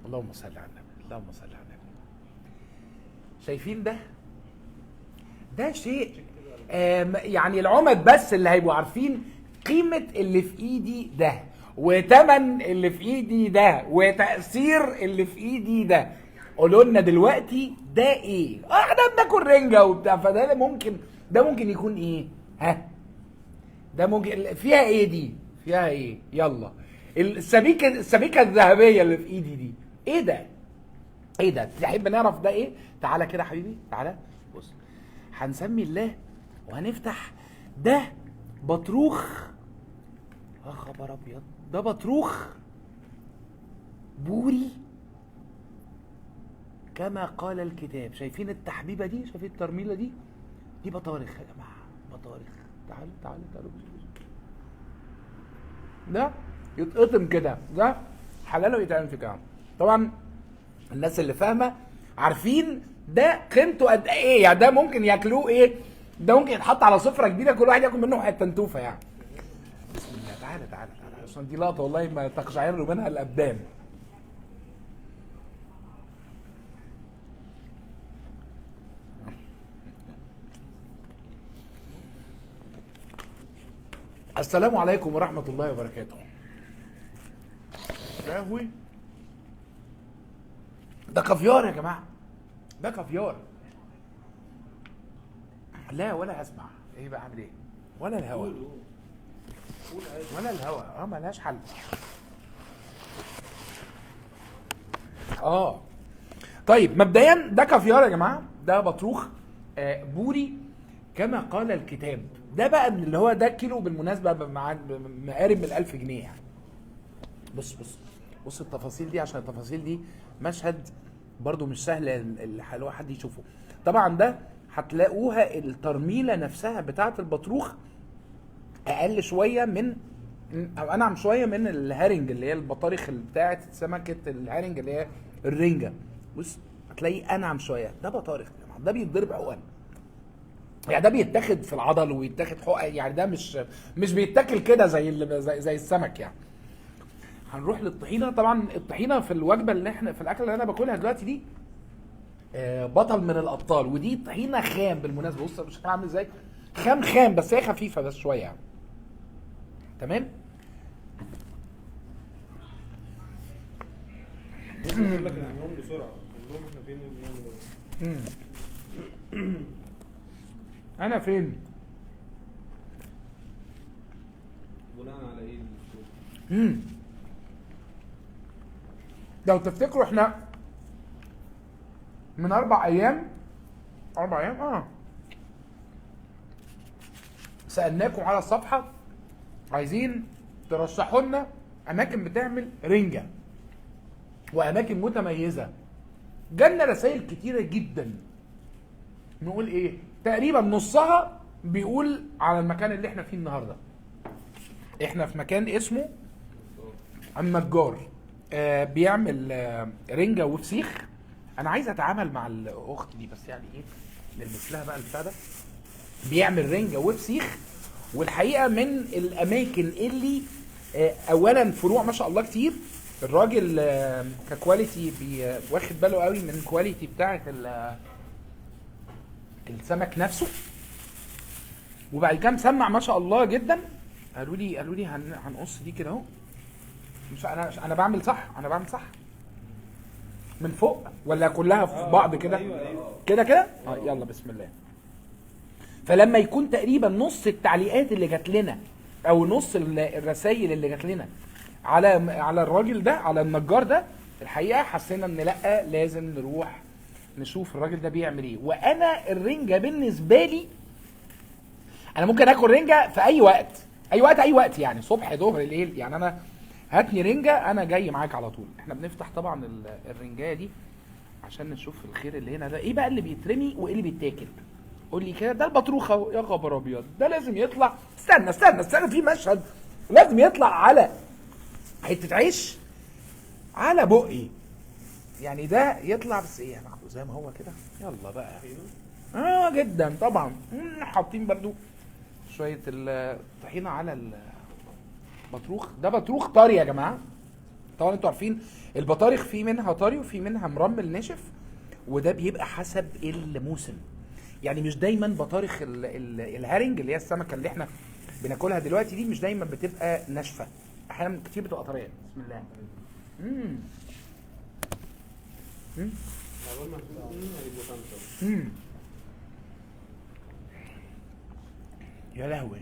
اللهم صل على النبي، اللهم صل على النبي. شايفين ده؟ ده شيء يعني العمد بس اللي هيبقوا عارفين قيمة اللي في ايدي ده، وتمن اللي في ايدي ده، وتأثير اللي في ايدي ده. قولوا لنا دلوقتي ده ايه؟ احنا بناكل رنجة وبتاع، فده ممكن، ده ممكن يكون ايه؟ ها؟ ده ممكن فيها ايه دي؟ فيها ايه؟ يلا السبيكة، السبيكة الذهبية اللي في ايدي دي ايه ده؟ ايه ده؟ تحب نعرف ده ايه؟ تعالى كده يا حبيبي، تعالى بص. هنسمي الله وهنفتح. ده بطروخ، يا خبر ابيض، ده بطروخ بوري كما قال الكتاب. شايفين التحبيبة دي؟ شايفين الترميله دي؟ دي بطارخ يا جماعة، بطارخ. تعالوا تعالوا تعالوا، ده يتقطم كده، ده حلاله يتعمل في كده. طبعا الناس اللي فاهمه عارفين ده قيمته قد ايه، يعني ده ممكن ياكلوه ايه، ده ممكن يتحط على سفره كبيرة كل واحد ياكل منه حتة تنتوفه يعني. بسم الله، تعالى تعالى تعالى، عشان دي لقطة والله ما تقشعر منها الابدان. السلام عليكم ورحمة الله وبركاته. لهوي، ده كافيار يا جماعة، ده كافيار. لا ولا هسمع ايه بقى، عامل ايه؟ ولا الهوا، ولا الهوا، ملهاش حل. طيب مبدئيا ده كافيار يا جماعة، ده بطروخ بوري كما قال الكتاب. ده بقى اللي هو ده كيلو بالمناسبة مقارب من 1000 جنيه يعني. بص بص بص التفاصيل دي، عشان التفاصيل دي مشهد برضو مش سهل اللي حد يشوفه. طبعا ده هتلاقوها الترميله نفسها بتاعه البطروخ اقل شوية من، او انعم شوية من الهرنج اللي هي البطارخ اللي بتاعه سمكة الهرنج اللي هي الرنجه. بص هتلاقيه انعم شوية. ده بطارخ يا جماعة، ده بيتضرب حقن يعني، ده بيتاخد في العضل ويتاخد حقن يعني، ده مش بيتاكل كده زي زي السمك يعني. هنروح للطحينه. طبعا الطحينه في الوجبة اللي احنا في الاكلة اللي انا باكلها دلوقتي دي بطل من الابطال. ودي طحينه خام بالمناسبة، بص مش عامل ازاي، خام خام، بس هي خفيفة بس شوية يعني. تمام. بقول لك نعملهم بسرعة، قول لهم احنا فين بنعمل. انا فين؟ بناء على ايه؟ لو تفتكروا احنا من 4 ايام، 4 ايام سألناكم على الصفحة عايزين ترشحوا لنا اماكن بتعمل رنجة واماكن متميزة. جالنا رسائل كتيرة جدا، نقول ايه، تقريبا نصها بيقول على المكان اللي احنا فيه النهارده. احنا في مكان اسمه النجار، بيعمل رنجة وفسيخ. انا عايز اتعامل مع الاخت دي بس يعني ايه، نلبس لها بقى البتاع ده. بيعمل رنجة وفسيخ، والحقيقة من الاماكن اللي اولا فروع ما شاء الله كتير. الراجل ك quality واخد باله قوي من ال quality بتاعه السمك نفسه. وبعد كده مسمع ما شاء الله جدا. قالوا لي هنقص دي كده اهو. مش انا بعمل صح، انا بعمل صح من فوق ولا كلها في بعض كده؟ كده كده. يلا بسم الله. فلما يكون تقريبا نص التعليقات اللي جات لنا او نص الرسائل اللي جات لنا على الراجل ده، على النجار ده، الحقيقة حسينا ان لا، لازم نروح نشوف الراجل ده بيعمل ايه. وانا الرنجه بالنسبة لي، انا ممكن اكل رنجه في اي وقت، اي وقت، اي وقت يعني، صبح ظهر ليل يعني. انا هاتني رنجه انا جاي معاك على طول. احنا بنفتح طبعا الرنجايه دي عشان نشوف الخير اللي هنا ده ايه بقى، اللي بيترمي وايه اللي بيتاكل. قول لي كده، ده البطروخ اهو، يا خبر ابيض، ده لازم يطلع. استنى استنى استنى، في مشهد لازم يطلع على حتة عيش على بقي يعني، ده يطلع بس ايه، هناخده زي ما هو كده. يلا بقى جدا طبعا. حاطين برضو شوية الطحينه على البطروخ. ده بطروخ طري يا جماعة، طبعا انتوا عارفين البطارخ في منها طري وفي منها مرمل ناشف، وده بيبقى حسب الموسم. يعني مش دايما بطارخ الهرنج اللي هي السمكة اللي احنا بناكلها دلوقتي دي مش دايما بتبقى ناشفة، احيانا كتير بتبقى طرية. بسم الله. عقبال ما تقول هيبقوا 5. يا لهوي.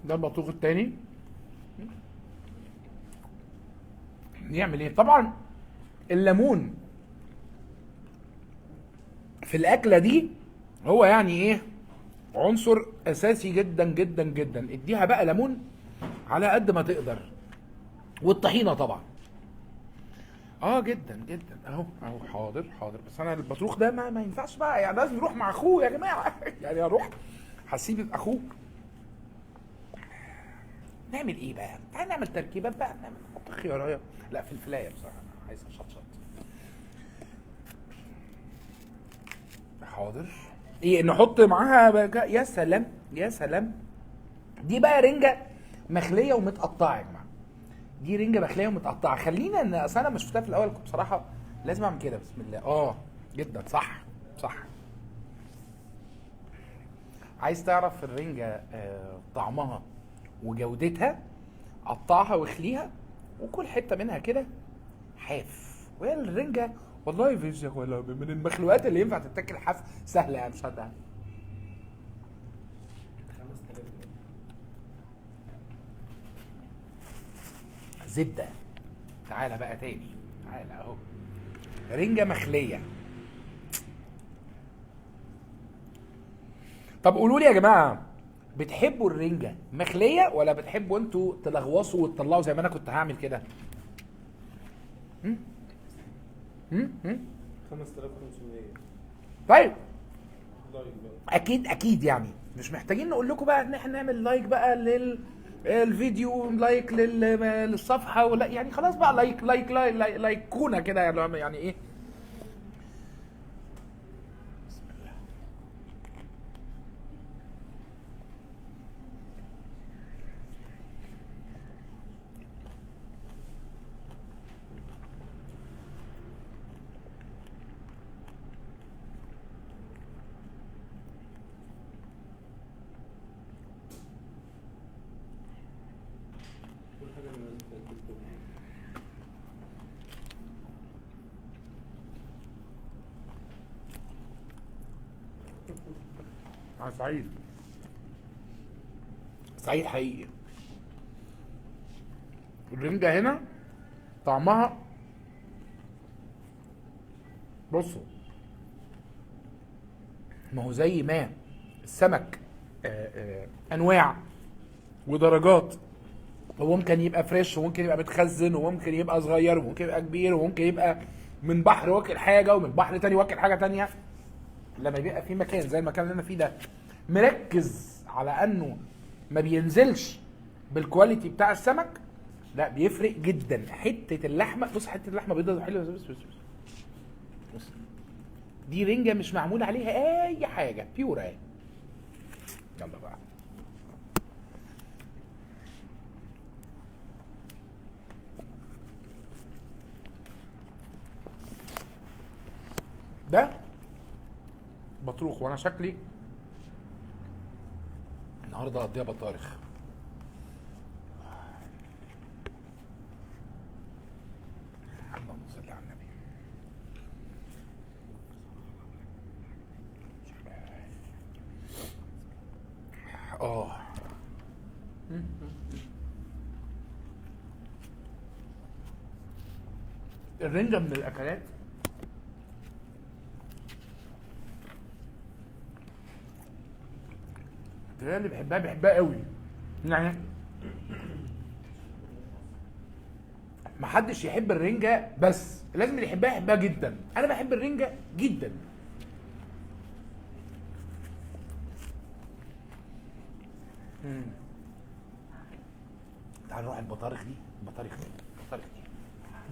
ده البطروخ التاني. نعمل ايه؟ طبعا الليمون في الاكلة دي هو يعني ايه، عنصر اساسي جدا جدا جدا. اديها بقى ليمون على قد ما تقدر، والطحينه طبعا. جدا جدا. اهو اهو، حاضر حاضر. بس انا البطروخ ده ما ينفعش بقى، يعني لازم يروح مع اخوه يا جماعة. يعني اروح هسيب اخوه. نعمل ايه بقى؟ تعال نعمل تركيبات بقى، نعمل نحط خيارايه، لا فلفلايه بصراحة انا عايزها شطشط. حاضر. ايه نحط معاها؟ يا سلام يا سلام. دي بقى رنجه مخليه ومتقطعه يا جماعة، دي رنجه مخليه ومتقطعه. خلينا ان اصل انا ما شفتها في الاول كنت بصراحة لازم اعمل كده. بسم الله. جدا صح صح. عايز تعرف الرنجه طعمها وجودتها، قطعها واخليها وكل حتة منها كده حاف. وهي الرنجه والله فيش ولا من المخلوقات اللي ينفع تتاكل حاف، سهلة يعني مش هتعمل. 5000 زبدة. تعالى بقى تاني، تعالى اهو، رنجه مخليه. طب قولوا لي يا جماعة، بتحبوا الرنجه مخليه ولا بتحبوا انتوا تلغوصوا وتطلعوا زي ما انا كنت هعمل كده؟ 5500. طيب like بقى. اكيد اكيد، يعني مش محتاجين نقول لكم بقى ان احنا نعمل like بقى للفيديو، like للصفحه، ولا يعني خلاص بقى like like like like كونا كده يعني ايه. بسم الله. كل حاجة من الناس بتاكل. سعيد سعيد حقيقي. الرنجة هنا طعمها، بصوا، ما هو زي ما السمك انواع ودرجات، هو ممكن يبقى فريش وممكن يبقى متخزن وممكن يبقى صغير وممكن يبقى كبير وممكن يبقى من بحر واكل حاجة ومن بحر تاني واكل حاجة تانية. لما بيبقى في مكان زي المكان اللي انا فيه ده مركز على انه ما بينزلش بال quality بتاع السمك، لا بيفرق جدا. حتة اللحمة، بص حتة اللحمة بيضة حلوة، بص بص بص، دي رنجه مش معمول عليها اي حاجة، pure اهي. يلا بقى. ده بطروخ، وانا شكلي النهارده هقضيها بطارخ. اللهم صل على النبي. الرنجة من الأكلات اللي بحبها، بحبها قوي يعني. محدش يحب الرنجة بس لازم اللي يحبها يحبها جدا. انا بحب الرنجة جدا. تعال نروح البطارخ دي، البطارخ دي، البطارخ دي،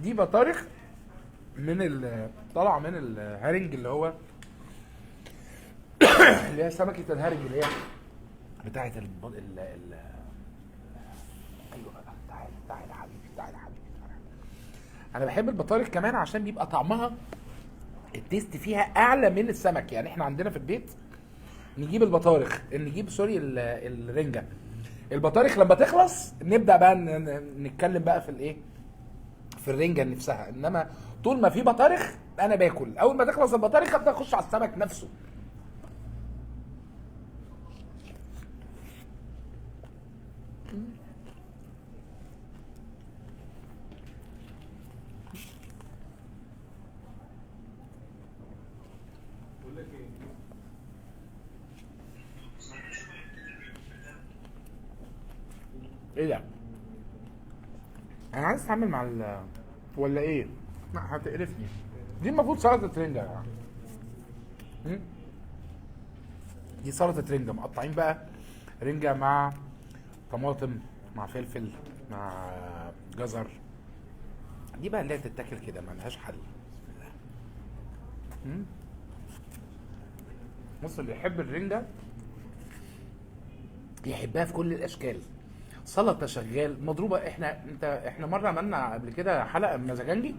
دي بطارخ من طالعه من الهرنج اللي هو اللي هي سمكة الهرج اللي هي بتاعه ال ايوه بقى، تعالى تعالى حبيبي، تعالى حبيبي، تعالى. انا بحب البطارخ كمان عشان بيبقى طعمها ال taste فيها اعلى من السمك. يعني احنا عندنا في البيت نجيب البطارخ، نجيب sorry الرنجه، البطارخ لما تخلص نبدا بقى نتكلم بقى في الايه، في الرنجه نفسها. انما طول ما في بطارخ انا باكل، اول ما تخلص البطارخ ابدا اخش على السمك نفسه. بقول لك ايه، ايه ده؟ انا عايز اتعامل مع ال ولا ايه؟ لا هتقرفني. دي المفروض سلطة رنجة يا جماعة. دي سلطة رنجة، مقطعين بقى رنجة مع طماطم مع فلفل مع جزر. دي بقى اللي هي تتاكل كده، ما لهاش حل. بسم الله. بص، اللي يحب الرنجة يحبها في كل الاشكال. سلطة شغال، مضروبة. احنا مرة عملنا قبل كده حلقة مزاجنجي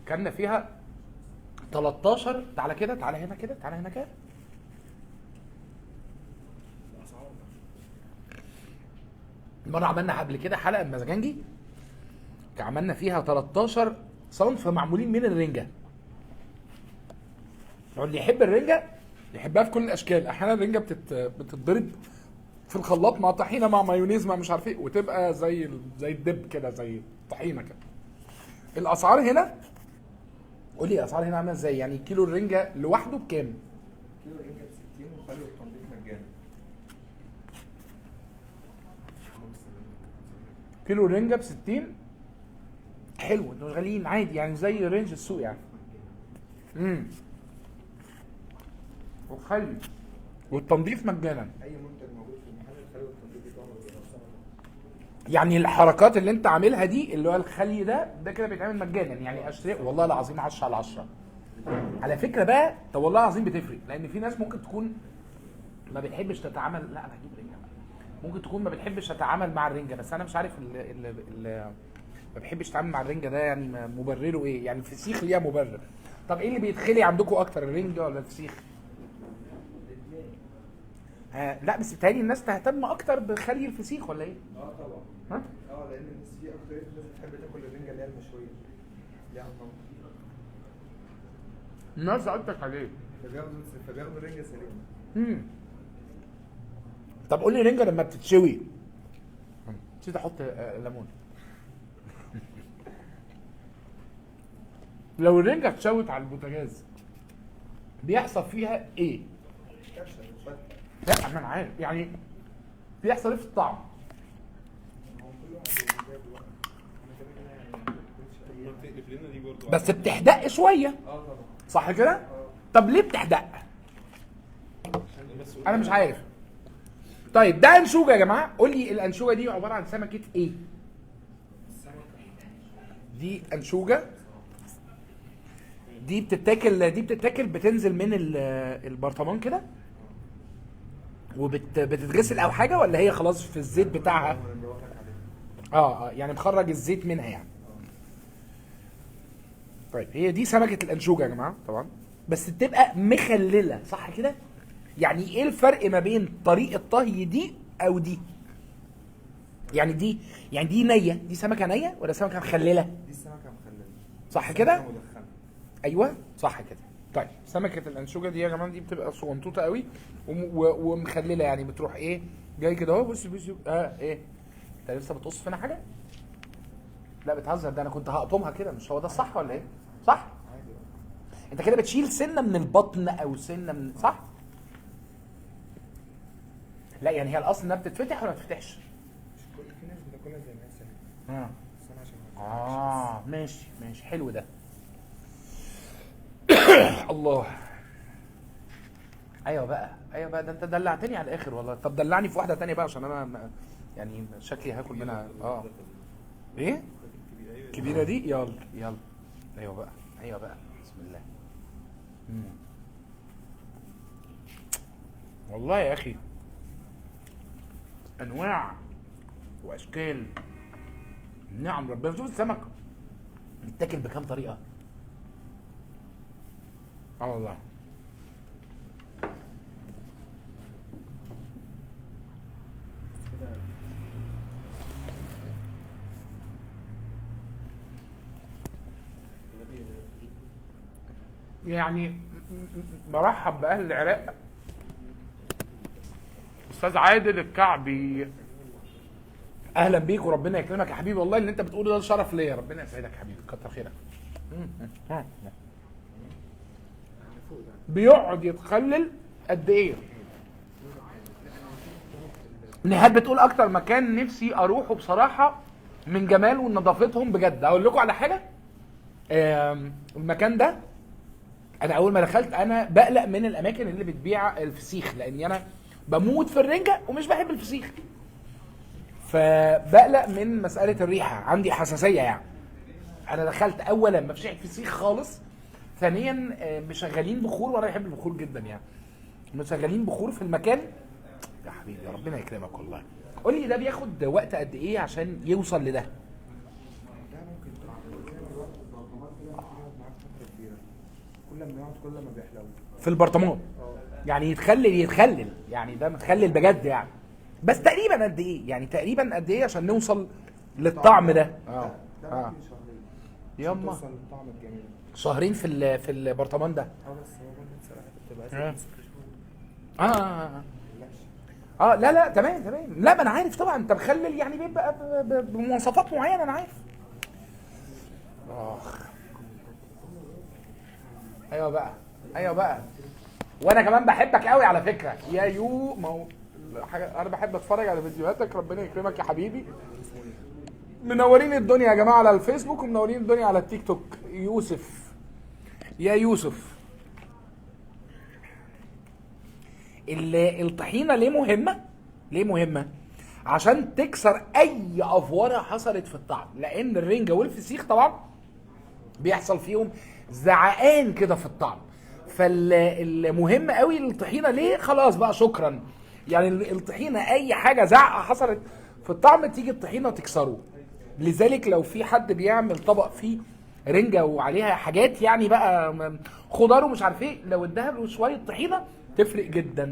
كنا فيها 13. تعالى كده، تعالى هنا كده، تعالى هنا كده. مرة عملنا قبل كده حلقة مزاجنجي عملنا فيها 13 صنف معمولين من الرنجه. اللي يحب الرنجه يحبها في كل الاشكال. احيانا الرنجه بتتضرب في الخلاط مع طحينه مع مايونيز مع مش عارف ايه، وتبقى زي الدب كده، زي الطحينه كده. الاسعار هنا قول لي الاسعار هنا عامله ازاي؟ يعني كيلو الرنجه لوحده بكام؟ كيلو الرنجه ب 60 وخلي التنظيف مجانا. كيلو الرنجه ب 60، حلو، انتوا غاليين عادي يعني، زي range السوق يعني. وخلي والتنظيف مجانا. اي منتج موجود في المحل الخلي والتنظيف بتاعه مجانا. يعني الحركات اللي انت عاملها دي اللي هو الخلي ده كده بيتعمل مجانا يعني. اشتري والله العظيم 10 على 10. على فكرة بقى، طب والله العظيم بتفرق، لان في ناس ممكن تكون ما بتحبش تتعامل. لا انا هجيب رنجه بقى. ممكن تكون ما بتحبش تتعامل مع الرنجه، بس انا مش عارف ما بحبش اتعامل مع الرنجه ده يعني مبررة ايه؟ يعني الفسيخ ليها مبرر. طب ايه اللي بيتخلي عندكم اكتر، الرنجه ولا الفسيخ؟ لا بس بيتهيألي الناس تهتم اكتر بخلي الفسيخ ولا ايه؟ اه طبعا. ها؟ اه لان الناس في اكتر الناس بتحب تاكل الرنجه اللي هي المشويه اللي هي على النار. الناس قصدك عليه. فبياخدوا الرنجه سليمة. طب قول لي الرنجه لما بتتشوي، نسيت احط ليمون. لو الرنجه اتشوت على البوتاجاز بيحصل فيها ايه؟ كبشة بتفتح. لا ما انا عارف يعني بيحصل ايه في الطعم؟ هو كل واحد ومزاجه بقى. انا كده كده يعني ما باكلش اي ما بتقلب لنا دي برضه. بس بتحدق شوية. اه طبعا. صح كده؟ اه. طب ليه بتحدق؟ بس انا مش عارف. طيب ده انشوجه يا جماعة، قول لي الانشوجه دي عبارة عن سمكة ايه؟ دي انشوجه، دي بتتاكل، بتنزل من البرطمان كده وبتتغسل او حاجة، ولا هي خلاص في الزيت بتاعها؟ اه يعني مخرج الزيت منها يعني. طيب هي دي سمكة الانشوجه يا جماعة طبعا، بس بتبقى مخلله صح كده؟ يعني ايه الفرق ما بين طريقه طهي دي او دي؟ يعني دي نيه، دي سمكة نيه ولا سمكة مخلله؟ دي السمكة مخلله صح كده؟ مدخنه. ايوه صح كده. طيب سمكة الانشوجه دي يا جماعة دي بتبقى صغنطوطه قوي ومخلله، يعني بتروح ايه جاي كده اهو. بص بص ايه انت لسه بتقص فينا حاجة؟ لا بتهزر، ده انا كنت هقطمها كده. مش هو ده الصح ولا ايه؟ صح؟ عادي. انت كده بتشيل سنة من البطن او سنة من، صح؟ لا يعني هي الاصل انها بتتفتح ولا ما بتتفتحش؟ مش كل في ناس بتاكلها زي ما هي سليمة. بس انا عشان ما ماشي ماشي، حلو ده. الله. ايوه بقى، ايوه بقى، ده انت دلعتني على الاخر والله. طب دلعني في واحدة تانية بقى عشان انا يعني شكلي هاكل منها. ايه؟ كبيرة دي؟ يلا يلا. ايوه بقى، ايوه بقى، بسم الله. والله يا اخي انواع واشكال نعم ربنا. شوف السمك بيتاكل بكام طريقه. اه والله. يعني برحب باهل العراق. استاذ عادل الكعبي اهلا بيك وربنا يكرمك يا حبيبي. والله اللي انت بتقوله ده شرف ليا، ربنا يسعدك يا حبيبي، كتر خيرك. بيقعد يتخلل قد ايه؟ نهاد بتقول اكتر مكان نفسي اروحه بصراحة من جماله ونظافتهم بجد. اقول لكم على حاجة، المكان ده انا اول ما دخلت انا بقلق من الاماكن اللي بتبيع الفسيخ، لاني انا بموت في الرنجه ومش بحب الفسيخ، فبقلق من مسالة الريحة، عندي حساسية يعني. انا دخلت اولا ما فيش ريحه فسيخ خالص، ثانيا مشغلين بخور، وانا بحب البخور جدا يعني، مشغلين بخور في المكان. يا حبيبي ربنا يكرمك والله. قول لي ده بياخد وقت قد ايه عشان يوصل لده؟ ده ممكن تاخد وقت البرطمان كده، ممكن يقعد معاك فترة كبيرة، كل ما يقعد كل ما بيحلو في البرطمان. يعني يتخلل يعني ده متخلل بجد يعني. بس تقريبا قد ايه؟ يعني تقريبا قد ايه عشان نوصل للطعم ده؟ ده ممكن شهرين يما توصل للطعم الجميل. شهرين في البرطمان ده. بس هو برضه بصراحة بتبقى عايز 6 شهور. لا لا تمام تمام. لا ما انا عارف طبعا، انت مخلل يعني بيبقى بمواصفات معينة، انا عارف. اخ ايوه بقى، ايوه بقى. وانا كمان بحبك قوي على فكرة يا يو. ما هو حاجة انا بحب اتفرج على فيديوهاتك، ربنا يكرمك يا حبيبي. منورين الدنيا يا جماعة على الفيسبوك، ومنورين الدنيا على التيك توك. يوسف، يا يوسف، الطحينه ليه مهمة؟ ليه مهمة؟ عشان تكسر اي افوره حصلت في الطعم، لان الرنجه والفسيخ طبعا بيحصل فيهم زعقان كده في الطعم. فالمهم قوي الطحينه ليه؟ خلاص بقى شكرا. يعني الطحينه اي حاجة زعقه حصلت في الطعم تيجي الطحينه تكسره. لذلك لو في حد بيعمل طبق فيه رنجه وعليها حاجات يعني بقى خضار ومش عارف ايه، لو اداها له شوية طحينه تفرق جدا.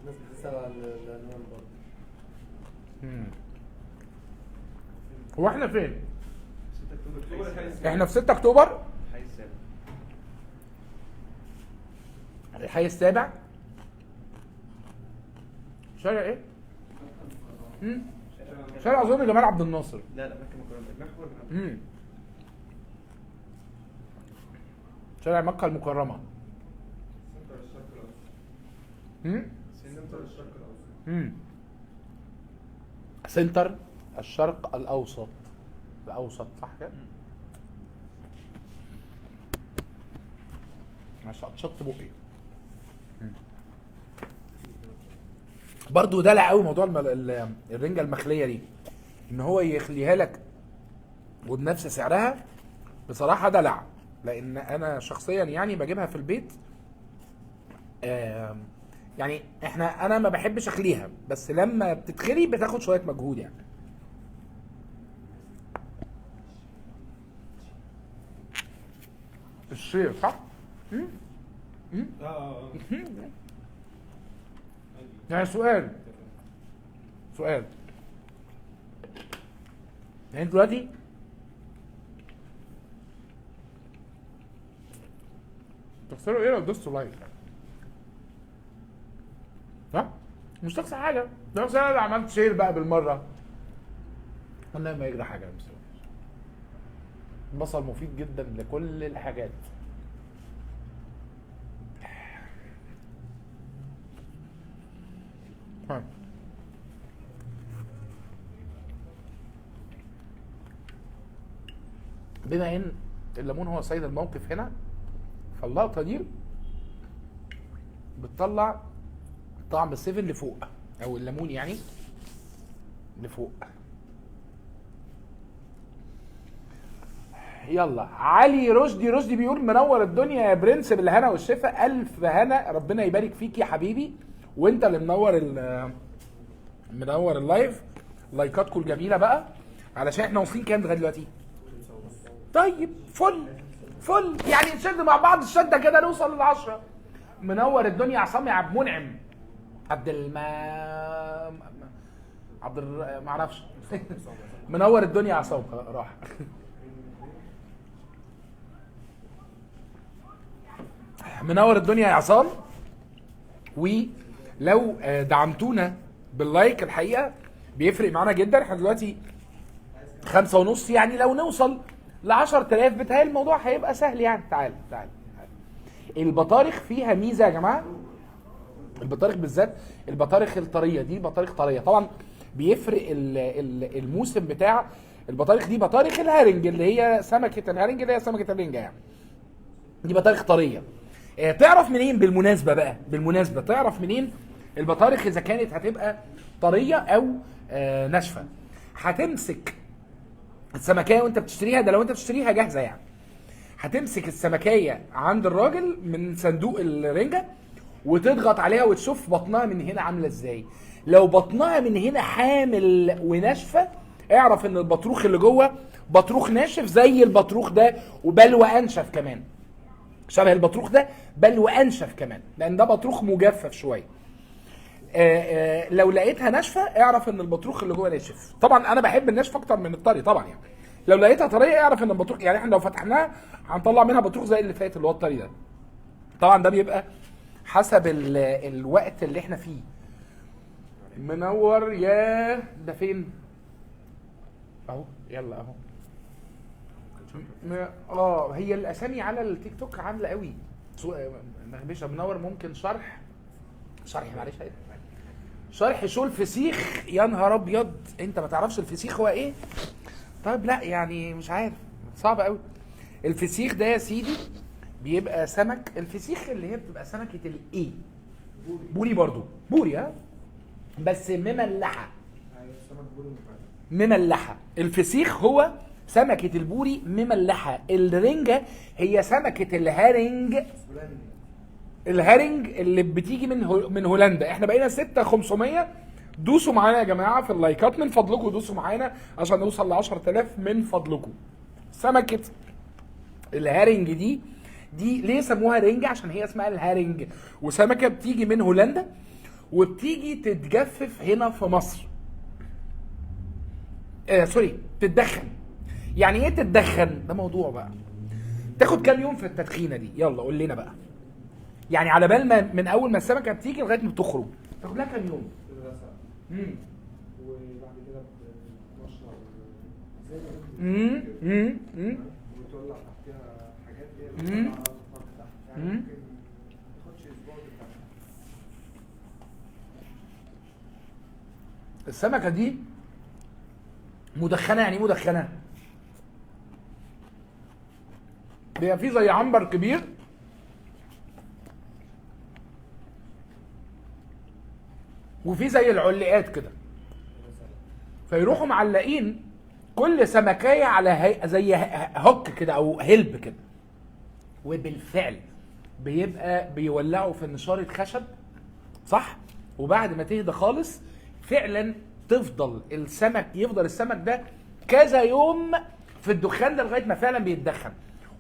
الناس بتسأل على العنوان برضه. هو احنا فين؟ احنا في 6 اكتوبر، الحي السابع. الحي السابع، شارع ايه؟ شارع اظن جمال عبد الناصر. لا لا مكة المكرمة، محور. شارع مكة المكرمة. سنتر الشرق الاوسط. سنتر الشرق الاوسط. سنتر الشرق الاوسط. الاوسط صح كده؟ عشان اتشط بقي. برضه دلع قوي موضوع الرنجه المخليه دي، ان هو يخليها لك وبنفس سعرها. بصراحة دلع، لان انا شخصيا يعني بجيبها في البيت. يعني انا ما بحبش اخليها، بس لما بتتخلي بتاخد شوية مجهود يعني. الشير صح؟ يعني سؤال يعني دلوقتي تخسروا ايه لو دوستوا like؟ ها؟ مش تخسر حاجة، ده بس انا عملت share بقى بالمرة. والله ما يجرى حاجة. البصل مفيد جدا لكل الحاجات. بما ان الليمون هو سيد الموقف هنا، فاللقطه دي بتطلع طعم السيفن لفوق، او الليمون يعني لفوق. يلا علي رشدي، رشدي بيقول منور الدنيا يا برنس بالهنا والشفا. الف هنا، ربنا يبارك فيك يا حبيبي، وانت اللي منور منور ال live. لايكاتكم الجميلة بقى، علشان احنا واصلين كام لغاية دلوقتي؟ طيب فل فل، يعني نشد مع بعض الشدة كده نوصل لل10. منور الدنيا عصام يا عبد منعم، عبد الما عبد ما اعرفش. منور الدنيا عصام راح. منور الدنيا يا عصام. ولو دعمتونا بال like الحقيقة بيفرق معانا جدا. احنا دلوقتي 5:30، يعني لو نوصل ل 10,000 بتهيألي الموضوع هيبقى سهل يعني. تعال تعال تعال. البطارخ فيها ميزة يا جماعة، البطارخ بالذات البطارخ الطريه دي، بطارخ طرية طبعا بيفرق الموسم بتاع البطارخ دي. بطارخ الهرنج اللي هي سمكة الهرنج اللي هي سمكة الرنجه يعني، دي بطارخ طرية. تعرف منين بالمناسبة بقى، بالمناسبة تعرف منين البطارخ اذا كانت هتبقى طرية او ناشفة؟ هتمسك السمكيه وانت بتشتريها، ده لو انت بتشتريها جاهزة يعني، هتمسك السمكيه عند الراجل من صندوق الرنجه وتضغط عليها وتشوف بطنها من هنا عامله ازاي. لو بطنها من هنا حامل وناشفه، اعرف ان البطروخ اللي جوه بطروخ ناشف زي البطروخ ده، وبل وانشف كمان، شبه البطروخ ده بل وانشف كمان، لان ده بطروخ مجفف شوية. لو لقيتها ناشفة اعرف ان البطروخ اللي جوه ناشف. طبعا انا بحب الناشف اكتر من الطري طبعا يعني. لو لقيتها طرية اعرف ان البطروخ، يعني احنا لو فتحناها هنطلع منها بطروخ زي اللي فات اللي هو الطري ده. طبعا ده بيبقى حسب الوقت اللي احنا فيه. منور يا ده فين؟ اهو يلا اهو. هي الاسامي على التيك توك عامله قوي مغبشه. منور، ممكن شرح معلش شرح شو الفسيخ؟ يا نهار ابيض، انت ما تعرفش الفسيخ هو ايه؟ طيب لا يعني مش عارف، صعب قوي. الفسيخ ده يا سيدي بيبقى سمك، الفسيخ اللي هي بتبقى سمكة الايه؟ بوري برضو، بوري ها، بس مملحه. مملحه. الفسيخ هو سمكة البوري مملحه. الرنجه هي سمكة الهرنج، الهرنج اللي بتيجي من هولندا. احنا بقينا 6500، دوسوا معانا يا جماعة في اللايكات من فضلكم، دوسوا معانا عشان نوصل ل 10000 من فضلكم. سمكة الهرنج دي ليه سموها رنجه؟ عشان هي اسمها الهرنج، وسمكه بتيجي من هولندا وبتيجي تتجفف هنا في مصر. sorry، تتدخن. يعني ايه تتدخن؟ ده موضوع بقى. تاخد كام يوم في التدخينه دي؟ يلا قول لنا بقى. يعني على بال ما من اول ما السمكة بتيجي لغاية ما بتخرج تاخد لها كام يوم؟ وبعد كده بتنشر زي ما وتولع تحتها حاجات هي اللي بتطلع تحت، يعني ممكن ما تاخدش اسبوع تتدخن. السمكة دي مدخنه. يعني ايه مدخنه؟ بيبقى فيه زي عنبر كبير، وفي زي العلاقات كده، فيروحوا معلقين كل سمكايه على زي هوك كده او هلب كده، وبالفعل بيبقى بيولعوا في نشاره خشب، صح؟ وبعد ما تهدى خالص فعلا تفضل السمك، يفضل السمك ده كذا يوم في الدخان ده لغاية ما فعلا بيتدخن،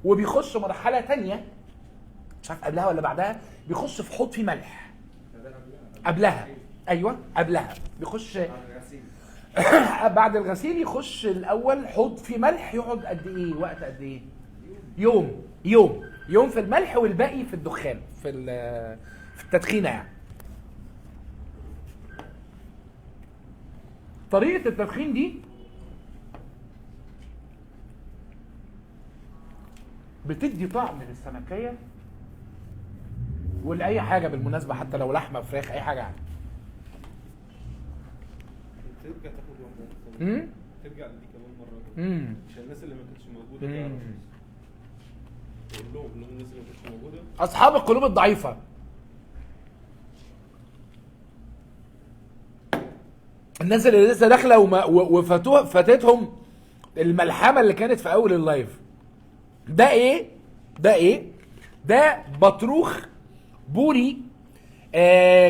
وبيخش مرحلة تانية مش عارف قبلها ولا بعدها، بيخش في حوض فيه ملح. قبلها، ايوه قبلها بيخش بعد الغسيل يخش الاول حوض فيه ملح، يقعد قد ايه وقت؟ قد ايه؟ يوم يوم يوم في الملح، والباقي في الدخان في التدخينه يعني. طريقه التدخين دي بتدي طعم للسمكيه ولاي حاجة بالمناسبة، حتى لو لحمه فراخ اي حاجة يعني. ترجع تاخد واحدة، ترجع لدي كمان مرة كده عشان الناس اللي ما كانتش موجودة تعرف. قول لهم الناس اللي ما كانتش موجودة، اصحاب القلوب الضعيفة، الناس اللي لسه داخله وفاتتهم الملحمة اللي كانت في اول ال live. ده ايه؟ ده ايه؟ ده بطروخ بوري،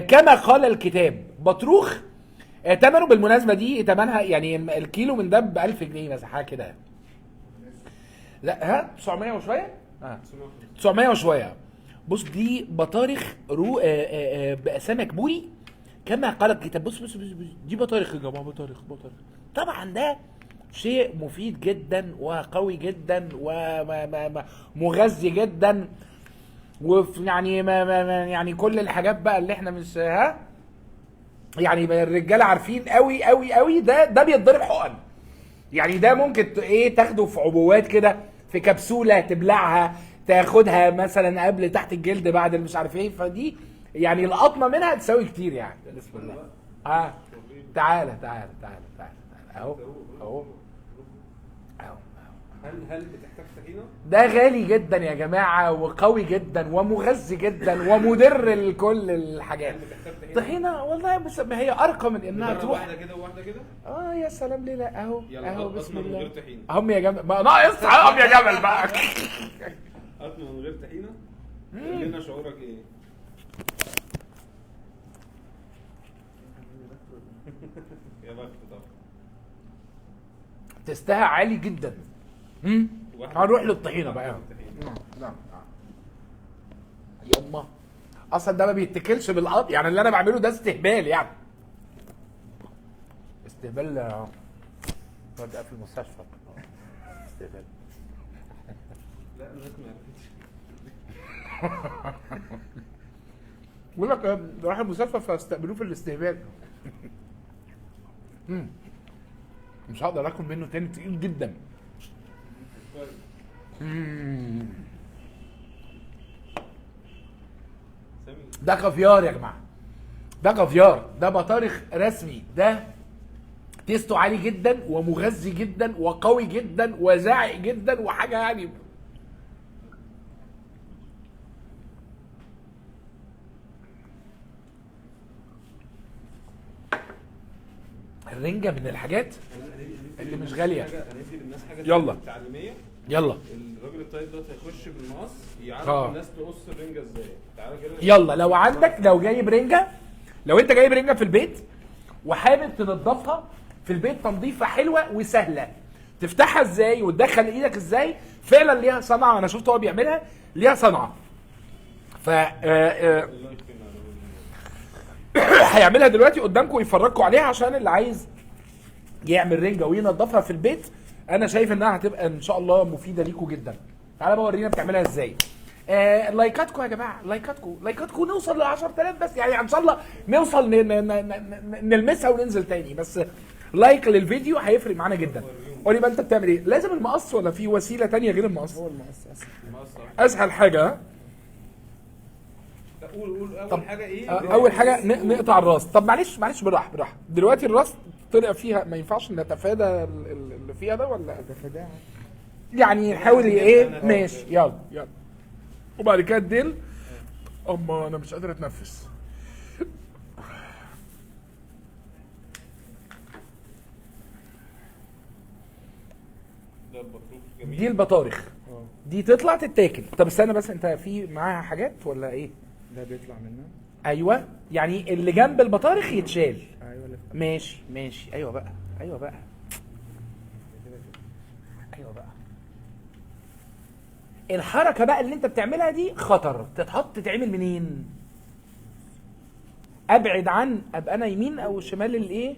كما قال الكتاب. بطروخ ثمنه بالمناسبة دي ثمنها يعني الكيلو من ده ب 1000 جنيه مثلا، حاجة كده. لا ها 900 وشوية؟ 900 وشوية. بص دي بطارخ رو سمك بوري كما قال الكتاب. بص بص بص دي بطارخ يا جماعة، بطارخ بطارخ. طبعا ده شيء مفيد جدا وقوي جدا ومغذي جدا، ويعني ما ما يعني كل الحاجات بقى اللي احنا مش ها يعني الرجالة عارفين قوي قوي قوي. ده بيتضرب حقن يعني، ده ممكن ايه تاخده في عبوات كده، في كبسولة تبلعها، تاخدها مثلا قبل تحت الجلد بعد مش عارف ايه. فدي يعني القطمه منها تساوي كتير يعني. بسم الله. تعالى تعالى تعالى تعالى اهو اهو اهو. هل بتحتاج طحينه؟ ده غالي جدا يا جماعة، وقوي جدا ومغذي جدا ومدر لكل الحاجات. طحينه والله، بس ما هي ارقى من انها تروح واحدة كده وواحدة كده. يا سلام، ليه لا؟ اهو اهو بسم الله. من غير طحينه هم يا جمل، ما ناقص هم يا جمل بقى. قطمه من غير طحينه. قول لنا شعورك ايه؟ يا بخت طبعا. تستها عالي جدا. هنروح للطحينه بقى. نعم يما، اصلا ده ما بيتاكلش بالقط يعني، اللي انا بعمله ده استهبال يعني، استهبال. ده في المستشفى استهبال. لا الناس ما عرفتش. بيقول لك راح المستشفى فاستقبلوه في الاستهبال. مش هقدر اكل منه تاني، تقيل جدا. ده كافيار يا جماعة، ده كافيار، ده بطارخ رسمي. ده تيستو عالي جدا ومغذي جدا وقوي جدا وزاعق جدا وحاجه يعني. الرنجه من الحاجات اللي مش غالية. هندي للناس حاجة يلا تعليمية. يلا الراجل الطيب ده هيخش بالمقص يعرف الناس تقص الرنجه ازاي. تعالى كده يلا. لو عندك، لو جايب رنجه، لو انت جايب رنجه في البيت وحابب تنضفها في البيت تنظيفه حلوة وسهلة، تفتحها ازاي وتدخل ايدك ازاي، فعلا ليها صنعه. انا شفت هو بيعملها، ليها صنعه. ف هيعملها دلوقتي قدامكم ويفرجكم عليها عشان اللي عايز يعمل رنجه وينضفها في البيت. انا شايف انها هتبقى ان شاء الله مفيدة ليكم جدا. تعالى بقى ورينا بتعملها ازاي. لايكاتكم يا جماعة، لايكاتكم لايكاتكم، نوصل ل 10000 بس يعني، ان شاء الله نوصل نلمسها وننزل تاني. بس like للفيديو هيفرق معانا جدا. قولي بقى انت بتعمل ايه؟ لازم المقص ولا في وسيلة تانية غير المقص؟ هو المقص اسهل، اسهل حاجة. قول قول اول حاجة ايه؟ اول حاجة نقطع الراس. طب معلش معلش، بالراحة بالراحة. دلوقتي الراس طلع فيها، ما ينفعش نتفادى اللي فيها ده ولا نتفاداها يعني؟ نحاول ايه؟ ماشي يلا يلا. وبعد كده الديل. اما انا مش قادر اتنفس. ده البطروخ جميل. دي البطارخ دي تطلع تتاكل. طب استنى بس، انت في معاها حاجات ولا ايه؟ ده بيطلع منها. ايوه يعني اللي جنب البطارخ يتشال. ايوه ماشي ماشي. ايوه بقى ايوه بقى ايوه بقى. الحركة بقى اللي انت بتعملها دي خطر. تتحط تتعمل منين؟ ابعد عن، ابقى انا يمين او شمال الايه؟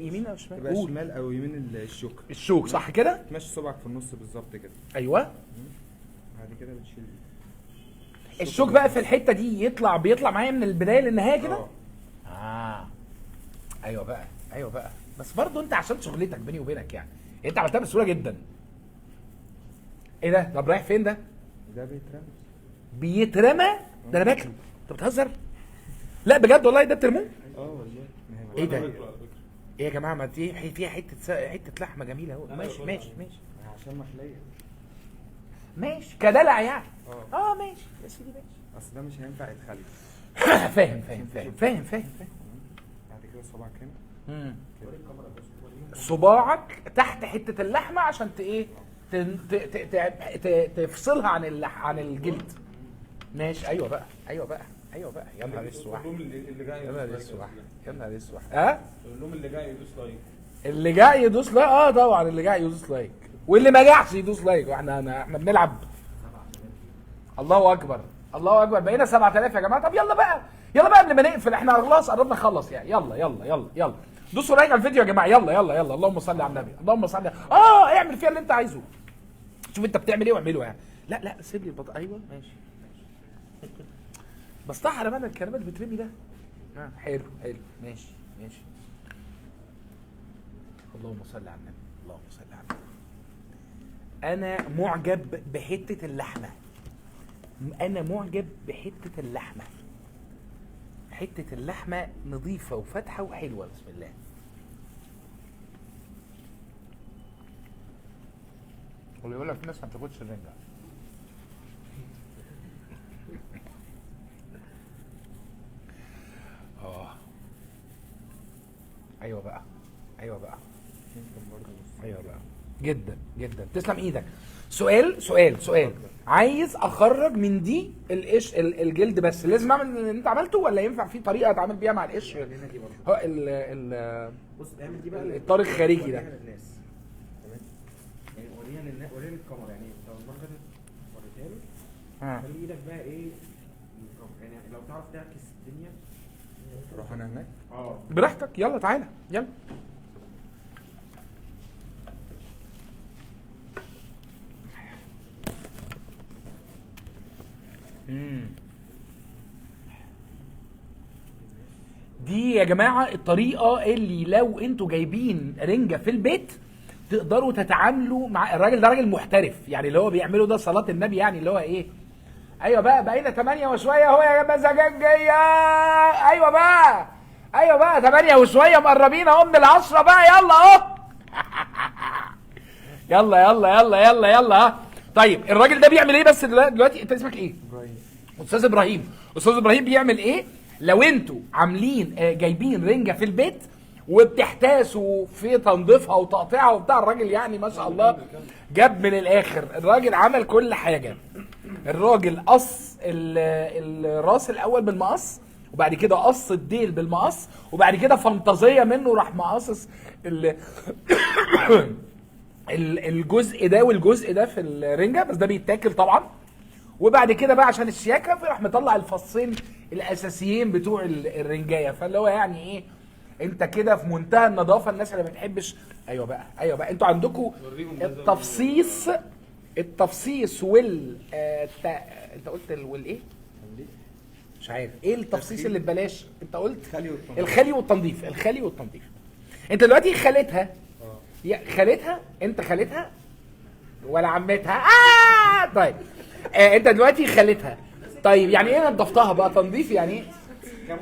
يمين او شمال؟ تبقى شمال او يمين الشوك. الشوك صح كده؟ تمشي صبعك في النص بالظبط كده. ايوه بعد كده بتشيل الشوك بقى في الحتة دي، يطلع بيطلع معايا من البداية للنهاية كده. ايوه بقى ايوه بقى. بس برضه انت عشان شغلتك بيني وبينك يعني، انت عملتها بسهولة جدا. ايه ده؟ طب رايح فين ده؟ ده بيترمى. بيترمى؟ ده انا باكله. انت بتهزر؟ لا بجد والله ده بترموه؟ والله. ايه ده؟ ايه يا جماعة، ما دي فيها حتة لحمه جميلة اهو. ماشي ماشي ماشي. عشان محليه. ماشي كدلع يعني. ماشي يا سيدي ماشي. اصل ده مش هينفع يتخلي. فاهم فاهم فاهم فاهم فاهم فاهم. بعد كده صباعك هنا. صباعك تحت حتة اللحمة عشان ايه؟ تفصلها عن الجلد. ماشي. ايوه بقى ايوه بقى ايوه بقى. يا نهار اسود، يا نهار اسود، يا نهار اسود. ها؟ قول لهم اللي جاي يدوس like. اللي جاي يدوس like. اه طبعا اللي جاي يدوس like، واللي ما جاش يدوس like. واحنا احنا بنلعب. الله اكبر الله اكبر، بقينا 7000 يا جماعة. طب يلا بقى يلا بقى قبل ما نقفل، احنا خلاص قربنا نخلص يعني. يلا يلا يلا يلا دوسوا like على الفيديو يا جماعة. يلا يلا يلا، اللهم صل على النبي، اللهم صل. اعمل فيها اللي انت عايزه، شوف انت بتعمل ايه واعمله يعني. لا لا سيب لي البطاقة. ايوه ماشي ماشي، بستحرم انا الكلام اللي بترمي ده. حلو حلو ماشي ماشي. اللهم صل على النبي، اللهم صل على النبي. انا معجب بحته اللحمة، انا معجب بحته اللحمة. حتة اللحمة نظيفة وفاتحه وحلوه. بسم الله. واللي يقول لك في ناس ما بتاكلش الرنجه. ايوه بقى ايوه بقى ايوه بقى. جدا جدا تسلم ايدك. سؤال سؤال سؤال، عايز اخرج من دي القش الجلد بس، لازم اعمل اللي انت عملته ولا ينفع في طريقه اتعامل بيها مع القش؟ هو ال بص اعمل دي بقى الطار الخارجي ده. تمام، يعني وريها للناس، وريها للكاميرا. يعني لو المرة اللي فاتت وريتها له، خلي ايدك بقى ايه للكاميرا، يعني لو تعرف تعكس الدنيا. روح انا هناك. براحتك، يلا تعالى يلا. دي يا جماعة الطريقة اللي لو انتوا جايبين رنجه في البيت تقدروا تتعاملوا مع الراجل ده. راجل محترف يعني، اللي هو بيعمله ده صلاة النبي يعني، اللي هو ايه. ايوه بقى، بقينا 8 وشوية اهو يا مزاجنجيه. ايوه بقى ايوه بقى، 8 وشوية مقربين اهو من 10 بقى. يلا اهو. يلا يلا يلا يلا يلا. طيب الراجل ده بيعمل ايه بس دلوقتي؟ انت اسمك ايه؟ ابراهيم. استاذ ابراهيم. استاذ ابراهيم بيعمل ايه؟ لو انتوا عاملين جايبين رنجه في البيت وبتحتاسوا في تنظيفها وتقطيعها وبتاع، الراجل يعني ما شاء الله جاب من الاخر. الراجل عمل كل حاجة. الراجل قص الراس الاول بالمقص، وبعد كده قص الديل بالمقص، وبعد كده فانتازيه منه راح مقصص الجزء ده والجزء ده في الرنجه، بس ده بيتاكل طبعا. وبعد كده بقى عشان الشياكه راح مطلع الفصين الاساسيين بتوع الرنجايه. فاللي هو يعني ايه، انت كده في منتهى النظافة. الناس اللي ما بتحبش، ايوه بقى ايوه بقى، انتوا عندكم التفصيص، التفصيص وال انت قلت والايه؟ مش عارف ايه التفصيص اللي ببلاش. انت قلت الخلي والتنظيف. الخلي والتنظيف. انت دلوقتي خالتها، يا خالتها، انت خالتها ولا عمتها؟ طيب انت دلوقتي خالتها. طيب يعني ايه نظفتها بقى؟ تنظيف يعني ايه؟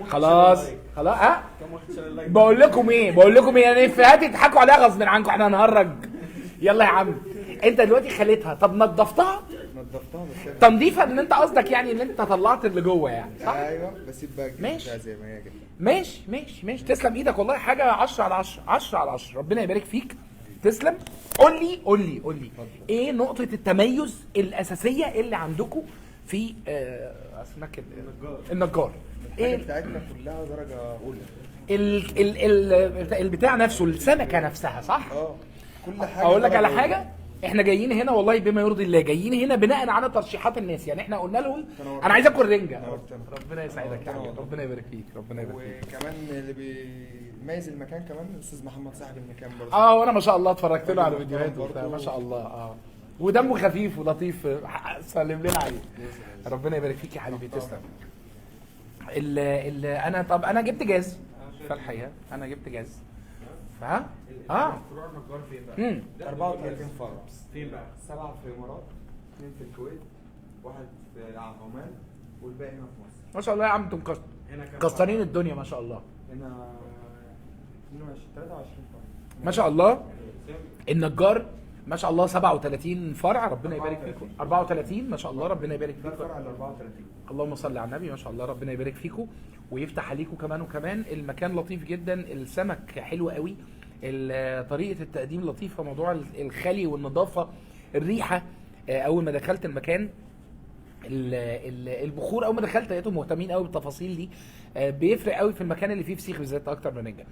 خلاص خلاص. بقول لكم ايه، بقول لكم ايه، يعني افيهات تضحكوا عليها غصب عنكم، احنا هنهرج. يلا يا عم، انت دلوقتي خالتها، طب نظفتها؟ نظفتها بس تنظيفها ان انت قصدك يعني ان انت طلعت اللي جوه يعني، صح؟ ايوه بس يبقى ماشي زي ما هي كده. ماشي ماشي ماشي، تسلم ايدك والله، حاجة 10 على 10، 10 على 10، ربنا يبارك فيك. تسلم. قول لي قول لي قول لي ايه نقطة التميز الأساسية اللي عندكم في اسمك النجار؟ النجار. ايه بتاعتنا كلها درجة أولى. ال البتاع نفسه، السمكة نفسها، صح؟ كل حاجة. أقول لك على حاجة، احنا جايين هنا والله بما يرضي الله، جايين هنا بناء على ترشيحات الناس. يعني احنا قلنا لهم انا عايز اكل رنجه. ربنا يسعدك يا حبيبي، ربنا يبارك فيك، ربنا يبارك فيك. وكمان اللي بيميز المكان كمان الاستاذ محمد صاحب المكان برضه. وانا ما شاء الله اتفرجت له على فيديوهاته، ما شاء الله. ودمه خفيف ولطيف، سلم لنا عليه. ربنا يبارك فيك يا حبيبي، تسلم. ال انا طب انا جبت جاز فالحقيقة، انا جبت جاز. فها فروع النجار فين بقى؟ 34 فرع. فين بقى؟ 7 في الامارات، 2 في الكويت، 1 في عمان، والباقي هنا في مصر. ما شاء الله يا عم، انتم مكسرين الدنيا ما شاء الله. هنا 22 23 فرع ما شاء الله. النجار ما شاء الله 37 فرع، ربنا يبارك فيكم. 34 ما شاء الله، ربنا يبارك فيكم. ده فرع ال 34. اللهم صل على النبي، ما شاء الله، ربنا يبارك فيكم ويفتح عليكم كمان وكمان. المكان لطيف جدا، السمك حلو قوي، طريقه التقديم لطيفة، موضوع الخلي والنظافة الريحة اول ما دخلت المكان، البخور اول ما دخلت لقيتهم مهتمين قوي بالتفاصيل دي. بيفرق قوي في المكان اللي فيه فسيخ بالذات اكتر من رنجه.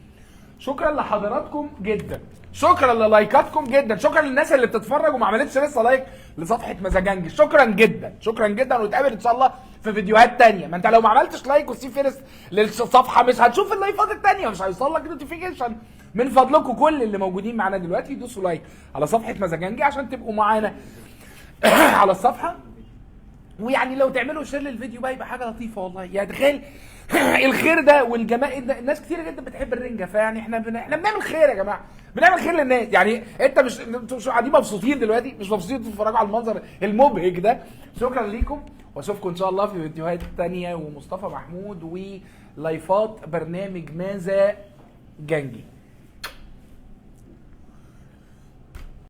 شكرا لحضراتكم جدا، شكرا للايكاتكم جدا، شكرا للناس اللي بتتفرج وما عملتش لسه like لصفحة مزاجنجي، شكرا جدا شكرا جدا. ونتقابل ان شاء الله في فيديوهات تانية. ما انت لو ما عملتش like و see first للصفحه مش هتشوف اللايفات التانية، مش هيوصل لك notification. من فضلكم كل اللي موجودين معانا دلوقتي دوسوا like على صفحة مزاجنجي عشان تبقوا معانا على الصفحة. ويعني لو تعملوا share للفيديو بقى يبقى حاجة لطيفة والله. يعني تخيل الخير ده والجمال ده، الناس كتير جدا بتحب الرنجه، فيعني احنا بنعمل خير يا جماعة، بنعمل خير للناس. يعني انت مش انتوا مش قاعدين مبسوطين دلوقتي؟ مش مبسوطين تتفرجوا على المنظر المبهج ده؟ شكرا ليكم، واشوفكم ان شاء الله في فيديوهات تانية ومصطفى محمود ولايفات برنامج ماذا جنجي.